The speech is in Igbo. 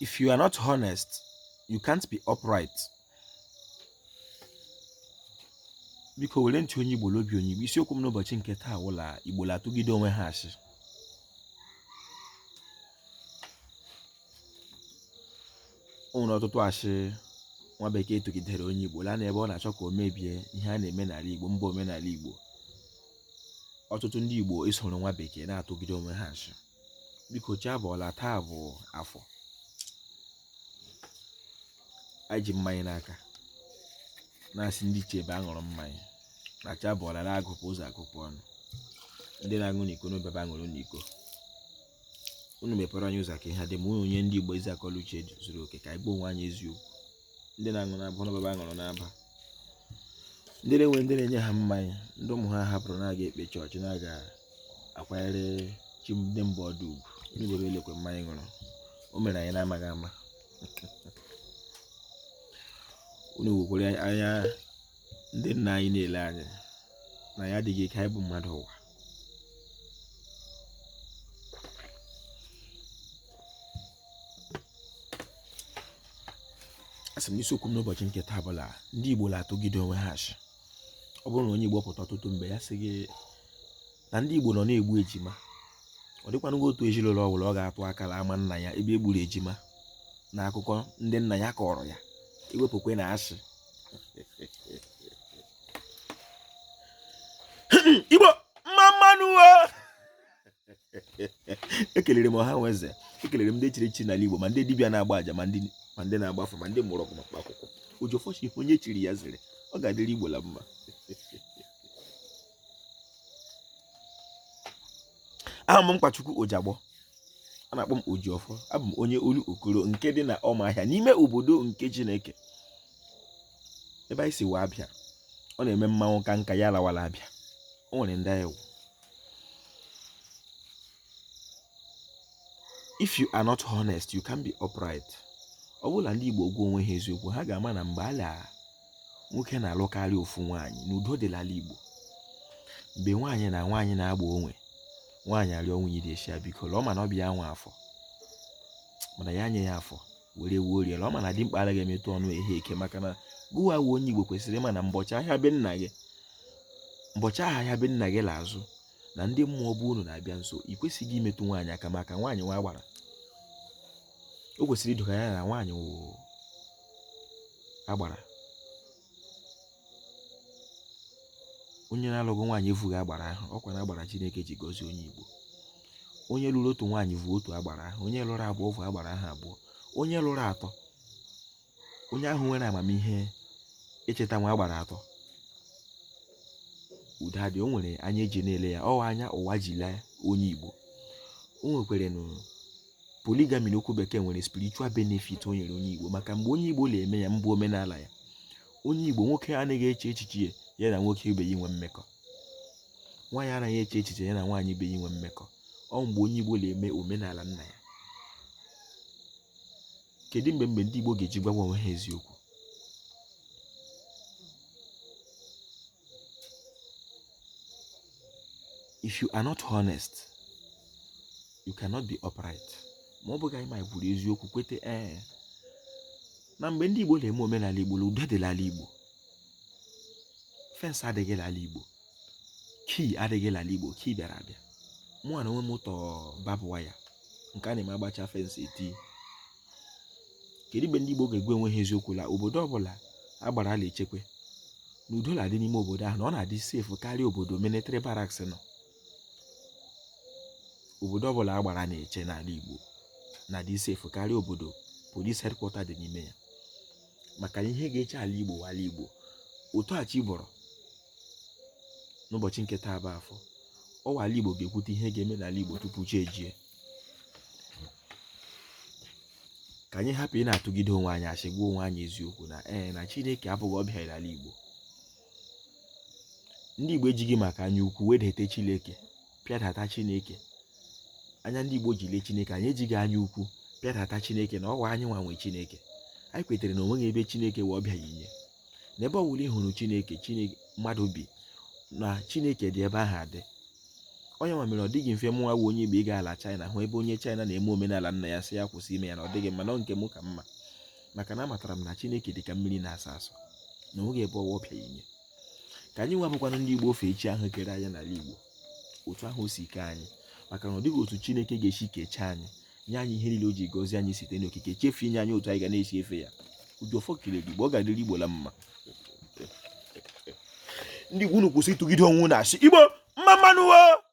If you are not honest, you can't be upright. Biko were ntị onye Igbo l'obi onye Igbo. Isiokwu m n'ụbọchị nke taa wụ la Igbo la-atụgide onwe ha asị. O nwere ọtụtụ asị nwa bekee tụgidere onye Igbo laa n'ebe ọ na-achọ ka o mebie ihe a na-eme n'ala Igbo, mba omenala Igbo. Ọtụtụ ndị Igbo esoro nwa bekee na-atụgide onwe ha asị. Biko chi abọọla, taa bụ afọ. Anyị ji mmanya n'aka na-asị ndị ichie ebe aṅụrụ mmanya na chi abọọla na-agụpụ ụzọ agụpụ ọnụ. Ndị na-aṅụ n'iko n'obe aṅụrụ n'iko. Unu mepere anyị ụzọ ka ihe dị ma unu nye ndị Igbo ezi akọla uche zuru oke ka anyị gwa onwe anyị eziokwu. Ndị na-aṅụ n'aba n'obe aṅụrụ n'aba. Ndị na-enwe ndị na-enye ha mmanya, ndị ụmụ ha hapụrụ na-aga ekpe chọọchị na-aga akwanyere chi ndị mba ọdụ ugwu. Unu debe elekwe mmanya ṅụrụ. O mere anyị na-amaghị ama. Unu wekwere anya ndị nna anyị na-ele anyị na ya adịghị ike, anyị bụ mmadụ ụwa. Asị m n'isiokwu m n'ụbọchị nke taa bụ la ndị Igbo na-atụgide onwe ha asị. Ọ bụrụ na onye Igbo pụta ọtụtụ mgbe ya sị gị na ndị Igbo nọ na-egbu ejima, ọ dịkwanụghị otu ezinụlọ ọ bụla ọ ga-atụ aka la ama nna ya ebe e gburu ejima na akụkọ ndị nna ya kọrọ ya, ewepụkwe na asị. Igbo mma mma nụ o! Ekelere m ọha nwe eze, ekelere m ndị chiri echichi n'ala Igbo, ma ndị dibịa na-agba aja, ma ndị na-agba afa, ma ndị mgbọrọgwụ ma mkpa akwụkwọ. Ojiọfọ sị ihe onye chiri ya zere, ọ ga-adịrị Igbo la mma. Aha m Mkpachukwu Ojiagbọ, a na-akpọ m Ojiọfọ. Abụ m onye Olokoro nke dị na Ọmahịa n'ime obodo nke Chineke, ebe anyị si wee abịa. Ọ na-eme mmanwụ ka nka ya lawala abịa. O nwere ndị anyị wụ. If you are not honest, you can't be upright. Ọ bụrụ na ndị Igbo gwa onwe ha eziokwu, ha ga-ama na mgbe ala nwoke na-alụ karịa ofu nwaanyị na udo dị l'ala Igbo. Mgbe nwaanyị na nwaanyị na-agba onwe, nwaanyị arịọ nwunye di ya biko lụọ, mana ọ bụ ya nwe afọ, mana ya nye ya afọ were wuo rie, ọ ma na dimkpa anaghị emetụ ọnụ ehe eke, maka na gụwa wụ onye Igbo kwesịrị ịma na mbọchị ahịa be nna gị, mbọchị ahịa be nna gị la-azụ na ndị mmụọ bụ unu na-abịa nso, ị kwesịghị imetụ nwaanyị aka maka nwaanyị nwa agbara. O kwesịrị idoka ya na nwaanyị wụ agbara. Onye na-alụghị nwaanyị evughị agbara ahụ, ọkwa na agbara Chineke ji gọzie onye Igbo. Onye lụrụ otu nwaanyị vu otu agbara ahụ, onye lụrụ abụọ vu agbara ahụ abụọ, onye lụrụ atọ, onye ahụ nwere amamihe echeta nwa agbara atọ, udo adị. O nwere anya eji na-ele ya, ọwa anya ụwa ji lee onye Igbo. O nwekwere nụ polygamy n'okwu bekee nwere spiritual benefit o nyere onye Igbo, maka mgbe onye Igbo na-eme ya mbụ omenala ya, onye Igbo nwoke anaghị eche echiche ya na nwoke ibe ya inwe mmekọ, nwaanyị anaghị eche echiche ya na nwaanyị ibe ya inwe mmekọ. Ọ mgbe onye Igbo na-eme omenala nna ya. Kedu mgbe ndị Igbo ga-eji gwawa onwe ha eziokwu? If you are not honest, you cannot be upright. Ma ọ bụghị anyị ma kwuru eziokwu kwete ee na mgbe ndị Igbo na-eme omenala Igbo na udo dị l'ala Igbo, fence adịghị l'ala Igbo, key adịghị l'ala Igbo, key bịara abịa. Mụ na onwe m tọọ barbed wire nke a na-eme agbacha fence eti. Kedu mgbe ndị Igbo ga-egwa onwe ha eziokwu la obodo ọbụla agbara ala echekwe na udo na-adị n'ime obodo ahụ, na ọ na-adị safe karịa obodo military barracks nọ? Obodo ọbụla agbara na-eche n'ala Igbo na-adị safe karịa obodo police headquarter dị n'ime ya, maka na ihe ga-eche ala Igbo ala Igbo. Otu a chi bọrọ n'ụbọchị nke taa bụ afọ, ọwa ala Igbo ga-ekwute ihe ga-eme n'ala Igbo tupu chi ejie. Ka anyị hapụ ị na-atụgide onwe anyị asị, gwa onwe anyị eziokwu na ee na Chineke abụghị ọbịa n'ala Igbo. Ndị Igbo ejighị maka anya ukwu wedete Chineke, pịadata Chineke. Anya ndị Igbo ji lee Chineke, anyị ejighị anya ukwu pịadata Chineke na ọwa anyị nwa nwe Chineke. Anyị kwetere na onweghị ebe Chineke wee ọbịa ya inye, na ebe ọ bụla ị hụrụ Chineke, Chineke mmadụ bi na Chineke dị ebe ahụ adị. Ọ nya nwa mere ọ dịghị mfe mụnwa wụ onye Igbo ịga ala China hụ ebe onye China na-eme omenala nna ya, sị ya kwụsị ime ya na ọ dịghị mma, na nke mụ ka mma, maka na amatara m na Chineke dị ka mmiri na-asọ asọ, na onweghị ebe ọwa ọpịa inye. Ka anyị nwa bụkwanụ ndị Igbo fee chi ahụ kere anyị n'ala Igbo otu ahụ o si kee anyị, maka na ọ dịghị otu Chineke ga-esi kechaa anyị, nye anyị ihe niile o ji gọzie anyị site n'okike, chefu inye anyị otu anyị ga na-esi efe ya. Ojiọfọ kelere Igbo, ọ ga-adịrị Igbo la mma. Ndị Igbo, unu kwụsị ịtụgide onwe unu asị. Igbo, mma mma nụ o!